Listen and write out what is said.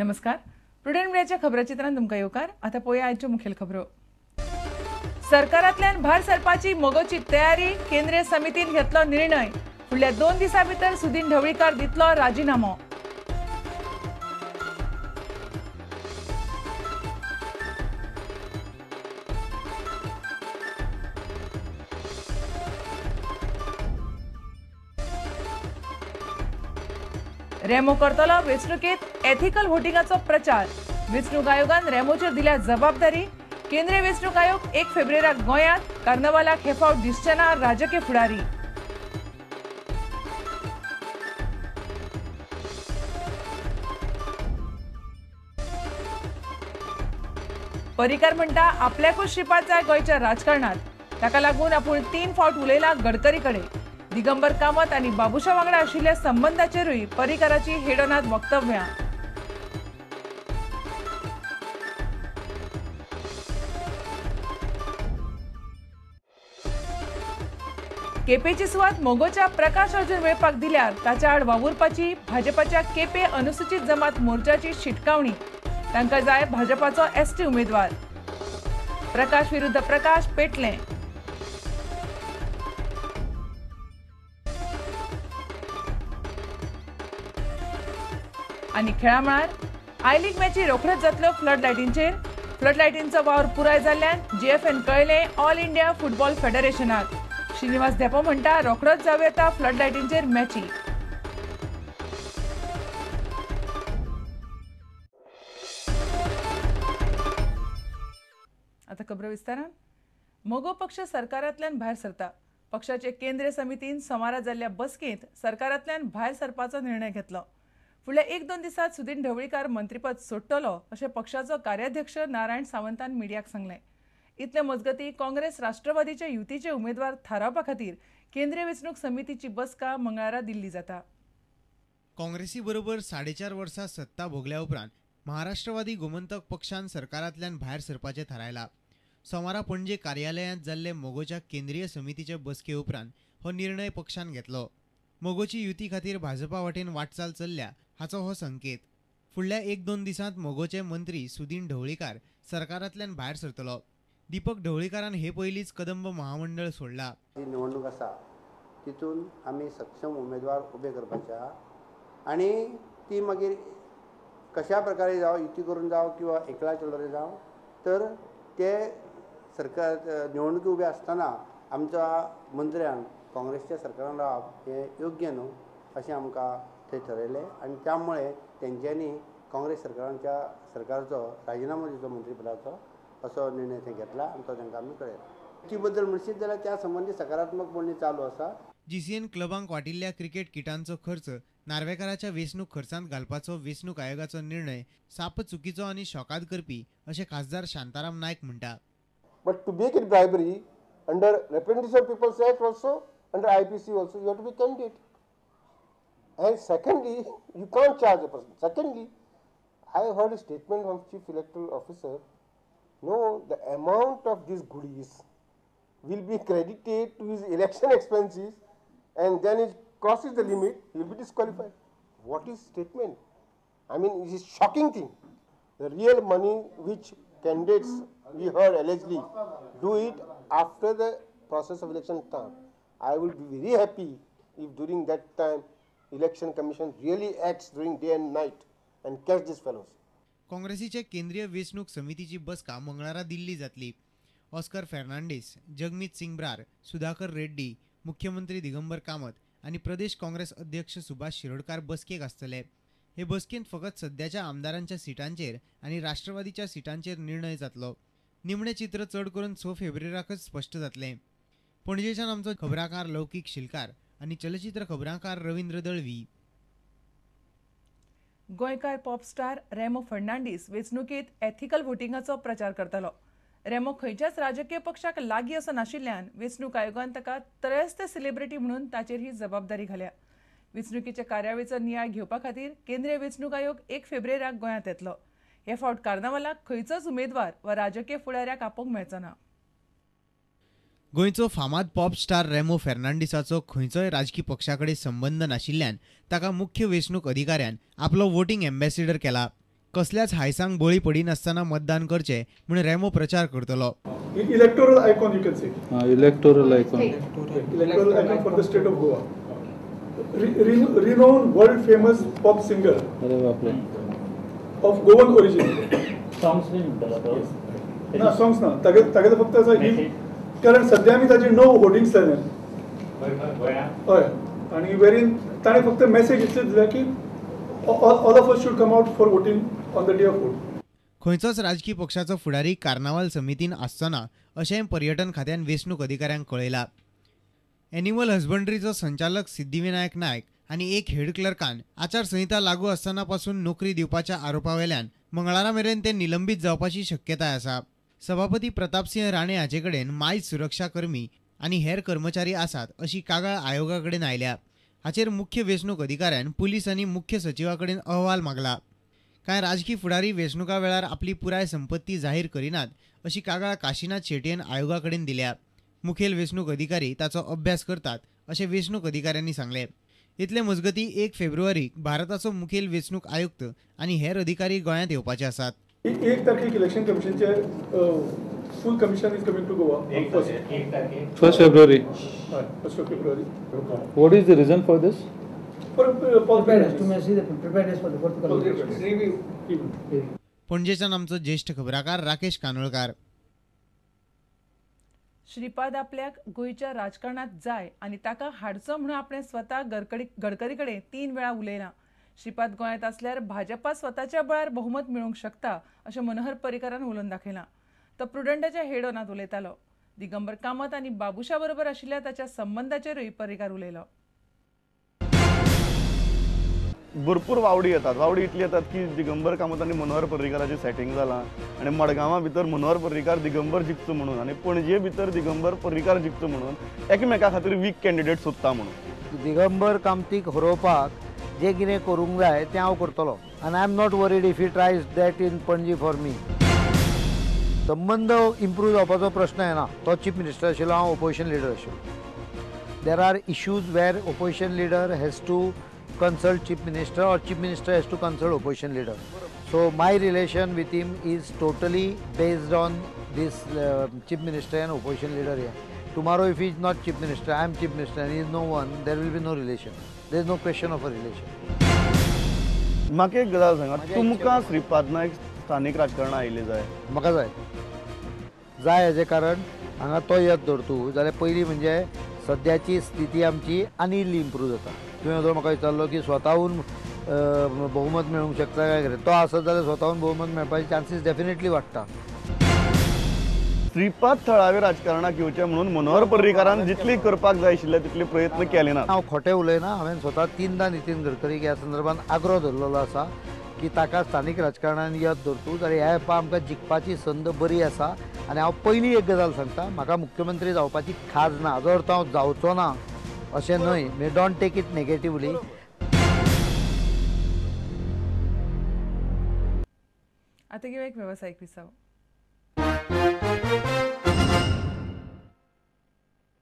नमस्कार, प्रुडंट मीडियाच्या खबराचित्रांत तुमकां येवकार. आतां पळोवया आयच्यो मुखेल खबरो. सरकारांतल्यान भायर सरपाची मगोची तयारी, केंद्रीय समितीन घेतलो निर्णय. फुडल्या 2 दिसां भितर सुदिन ढवळीकार दितलो राजिनामो. रेमो करतलो वेंचणुकेत एथिकल व्होटिंगाचो प्रचार. वेंचणूक आयोगान रेमोचेर दिल्या जबाबदारी. केंद्रीय वेंचणूक आयोग 1 फेब्रुवारीक गोंयांत, कार्नवालाक हे फावट दिसचे ना राजकीय फुडारी. पर्रीकार म्हणटा आपल्याकूच शिरपाक जाय गोंयच्या राजकारणात, ताका लागून आपूण 3 फावट उलयला गडकरी कडेन. दिगंबर कामत आनी बाबुशा वांगडा आशिल्ल्या संबंदाचेरूय पर्रीकाराची हेडोनात वक्तव्यां. केपेची सुवात मोगोच्या प्रकाश अर्जुन वेळपाक दिल्यार ताच्या आड वावुरपाची भाजपाच्या केपे अनुसूचित जमात मोर्चाची शिटकावणी. तांकां जाय भाजपाचो एसटी उमेदवार. प्रकाश विरुद्ध प्रकाश पेटलें. आनी खेळामळार I लीग मॅची रोखड्योच जातल्यो फ्लड लायटींचेर. फ्लड लायटींचो वावर पुराय जाल्ल्यान जीएफएन कळयलें ऑल इंडिया फुटबॉल फेडरेशनाक. श्रीनिवास धेंपो म्हणटा रोखडोच जावं येता फ्लड लायटींचेर मॅची. आतां खबरो विस्तारान. मगो पक्ष सरकारांतल्यान भायर सरता. पक्षाचे केंद्रीय समितीन सोमारा जाल्ल्या बसकेंत सरकारांतल्यान भायर सरपाचो निर्णय घेतलो. फुडल्या 1-2 दिसांत सुदिन ढवळीकार मंत्रीपद सोडटलो अशें पक्षाचो कार्याध्यक्ष नारायण सावंतान मिडियाक सांगलें. इतले मजगती काँग्रेस राष्ट्रवादीचे युतीचे उमेदवार थारावपा खातीर केंद्रीय वेंचणूक समितीची बसका मंगळारा दिल्ली जाता. काँग्रेसी बरोबर 4.5 वर्सां सत्ता भोगल्या उपरांत महाराष्ट्रवादी गोमंतक पक्षान सरकारांतल्यान भायर सरपाचें थारायलां. सोमारा पणजे कार्यालयांत जाल्ले मगोच्या केंद्रीय समितीचे बसके उपरांत हो निर्णय पक्षान घेतलो. मगोची युती खातीर भाजपा वटेन वाटचाल चल्ल्या हाचो हो संकेत. फुडल्या 1-2 दिसांत मगोचे मंत्री सुदिन ढवळीकार सरकारांतल्यान भायर सरतलो. दीपक ढवळीकारान हे पयलींच कदंब महामंडळ सोडला. जी निवडणूक आसा तितून आमी सक्षम उमेदवार उबे करपाचे आनी ती मागीर कशा प्रकारे जावं, युती करून जावं किंवा एकला चलोरे जावं, तर ते सरकार निवडणुकी उबे आसतना आमच्या मंत्र्यान काँग्रेसच्या सरकारान रावप हें योग्य न्हू अशें आमकां थंय ठरयलें आनी त्यामुळे तेंच्यांनी काँग्रेस सरकाराच्या सरकारचो राजिनामो दिवचो मंत्रीपदाचो असो निर्णय थंय घेतला आनी तो तांकां आमी कळयला. ती बद्दल म्हणशीत जाल्यार त्या संबंदी सकारात्मक बोलणी चालू आसा. जीसीएन क्लबांक वाटिल्ल्या क्रिकेट किटांचो खर्च नार्वेकाराच्या वेंचणूक खर्चांत घालपाचो वेंचणूक आयोगाचो निर्णय साप चुकीचो आनी शॉकाद करपी अशें खासदार शांताराम नायक म्हणटा. But to make it bribery under Representation of People's Act also, under IPC also, you have to be candid. And secondly, you can't charge a person. Secondly, I heard a statement from Chief Electoral Officer, no, the amount of these goodies will be credited to his election expenses and then it crosses the limit, he will be disqualified. What is statement? I mean, it is shocking thing. The real money which candidates, we heard allegedly, do it after the process of election time. I will be very happy if during that time Election Commission really acts during day and night and catch these fellows. काँग्रेसीचे केंद्रीय वेंचणूक समितीची बसका मंगळारा दिल्ली जातली. Oscar Fernandes, Jagmeet Singh Brar, Sudhakar Reddy, मुख्यमंत्री दिगंबर कामत आनी प्रदेश काँग्रेस अध्यक्ष सुभाष शिरोडकार बसकेक आसतले. हे बसकेंत फकत सद्याच्या आमदारांच्या सिटांचेर आनी राष्ट्रवादीच्या सिटांचेर निर्णय जातलो. निमणें चित्र चड करून 6 फेब्रुवारीकच स्पश्ट जातलें. पणजेच्यान आमचो खबराकार लौकीक शिलकार आनी चलचित्र खबराकार रवींद्र दळवी. गोंयकार पॉप स्टार रेमो फर्नांडीस वेंचणुकेत एथिकल व्होटिंगाचो प्रचार करतलो. रेमो खंयच्याच राजकीय पक्षाक लागीं असो नाशिल्ल्यान वेंचणूक आयोगान ताका त्रयस्थ सेलिब्रिटी म्हणून ताचेर ही जबाबदारी घाल्या. वेंचणुकेच्या कार्यावळीचो नियाळ घेवपा खातीर केंद्रीय वेंचणूक आयोग 1 फेब्रुवारीक गोंयांत येतलो. हे फावट कार्नावालाक खंयचोच उमेदवार वा राजकीय फुडाऱ्याक आपोवंक मेळचो ना. गोंयचो फामाद पॉप स्टार रेमो फेर्नांडीसाचो खंयचोय राजकी पक्षा कडेन संबंद नाशिल्ल्यान ताका मुख्य वेंचणूक अधिकाऱ्यान आपलो वोटिंग एम्बेसिडर केला. कसल्याच हायसांक बळी पडिनासतना मतदान करचें म्हूण रेमो प्रचार करतलो. Electoral icon you can say. Electoral icon. Electoral icon for the state of Goa. Renowned world famous pop singer. अरे बापरे. Of Goan origin. Songs बी म्हणटालो तो? ना, सॉंग्स ना, तागेलो फक्त आसा ही, कारण सद्या आमी ताजे 9 होर्डिंग्स जाले. हय, आनी वेरीन ताणें फक्त मॅसेज इतले दिल्या की all of us should come out for voting on the day of vote. खंयचोच राजकी पक्षाचो फुडारी कार्नावाल समितीन आसचो ना अशें पर्यटन खात्यान वेंचणूक अधिकाऱ्यांक कळयलां. एनिमल हजबंड्रीचो संचालक सिद्धिविनायक नायक आनी एक हेड क्लर्कान आचारसंहिता लागू आसतना पासून नोकरी दिवपाच्या आरोपा वेल्यान मंगळारा मेरेन ते निलंबीत जावपाची शक्यताय आसा. सभापती प्रतापसिंह राणे हाचे कडेन मायज सुरक्षा कर्मी आनी हेर कर्मचारी आसात अशी कागाळ आयोगा कडेन आयल्या. हाचेर मुख्य वेंचणूक अधिकाऱ्यान पुलीस आनी मुख्य सचिवा कडेन अहवाल मागला. कांय राजकी फुडारी वेंचणुका वेळार आपली पुराय संपत्ती जाहीर करिनात अशी कागाळ काशीनाथ शेटयेन आयोगा कडेन दिल्या. मुखेल वेंचणूक अधिकारी ताचो अभ्यास करतात अशें वेंचणूक अधिकाऱ्यांनी सांगलें. इतले मजगतीं 1 फेब्रुवारीक भारताचो मुखेल वेंचणूक आयुक्त आनी हेर अधिकारी गोंयांत येवपाचे आसात. 1 तारखेक election कमिशनचे full commission is coming to Goa. 1 February. 1 February. What is the reason for this? पणजेच्यान आमचो ज्येष्ठ खबराकार राकेश कानोळकार. श्रीपाद आपल्याक गोंयच्या राजकारणात जाय आनी ताका हाडचो म्हणून आपणें स्वता गडकरी कडेन 3 वेळा उलयलां. श्रीपाद गोंयांत आसल्यार भाजपा स्वताच्या बळार बहुमत मेळोवंक शकता अशें मनोहर पर्रीकारान उलोवन दाखयलां. तो प्रुडंटाच्या हेडोनांत उलयतालो. दिगंबर कामत आनी बाबुशा बरोबर आशिल्ल्या ताच्या संबंदाचेरूय पर्रीकार उलयलो. भरपूर वावडी येतात, वावडी इतली येतात की दिगंबर कामत आनी मनोहर पर्रीकाराचें सेटींग जालां आनी मडगांवा भितर मनोहर पर्रीकार दिगंबर जिखचो म्हणून आनी पणजे भितर दिगंबर पर्रीकार जिखचो म्हणून एकमेका खातीर वीक कॅन्डिडेट सोदता म्हणून. दिगंबर कामतीक हरोवपाक जें कितें करूंक जाय तें हांव करतलो आनी I am not worried if he tries that in Panaji for me. संबंद इम्प्रूव जावपाचो प्रश्न येना. तो चीफ मिनिस्टर आशिल्लो, हांव ओपोजिशन लिडर आशिल्लो. There are issues where opposition leader has to consult chief minister or chief minister has to consult opposition leader. So my relation with him is totally based on this chief minister and opposition leader here. Tomorrow if he is not chief minister, I am chief minister and he is no one, there will be no relation. There is no question of a relation. म्हाका एक गजाल सांगा, तुमकां श्रीपाद नायक स्थानीक राजकारणां आयिल्ले जाय? म्हाका जाय जाय हेजें कारण हांगा तो येत धरतू जाल्यार पयलीं म्हणजे सद्याची स्थिती आमची आनी इल्ली इम्प्रूव जाता. तुवें जर म्हाका विचारलो की स्वताहून बहुमत मेळूंक शकता काय कितें, तो आसत जाल्यार स्वताहून बहुमत मेळपाचे चान्सीस डेफिनेटली वाडटा. श्रीपाद थळावे राजकारणाक येवचें म्हणून मनोहर पर्रीकारान जितली करपाक जाय आशिल्ले तितले प्रयत्न केले ना. हांव खोटें उलयना, हांवें स्वता 3दा नितीन गडकरीक ह्या संदर्भात आग्रो धरलेलो आसा की ताका स्थानीक राजकारणान येत धरतू जाल्यार ह्या हेपा आमकां जिखपाची संद बरी आसा. आनी हांव पयलीं एक गजाल सांगता, म्हाका मुख्यमंत्री जावपाची खाज ना, हाजो अर्थ हांव जावचो ना अशें न्हय. मे don't take it negatively. आतां घेवया एक वेवसायीक विसाव.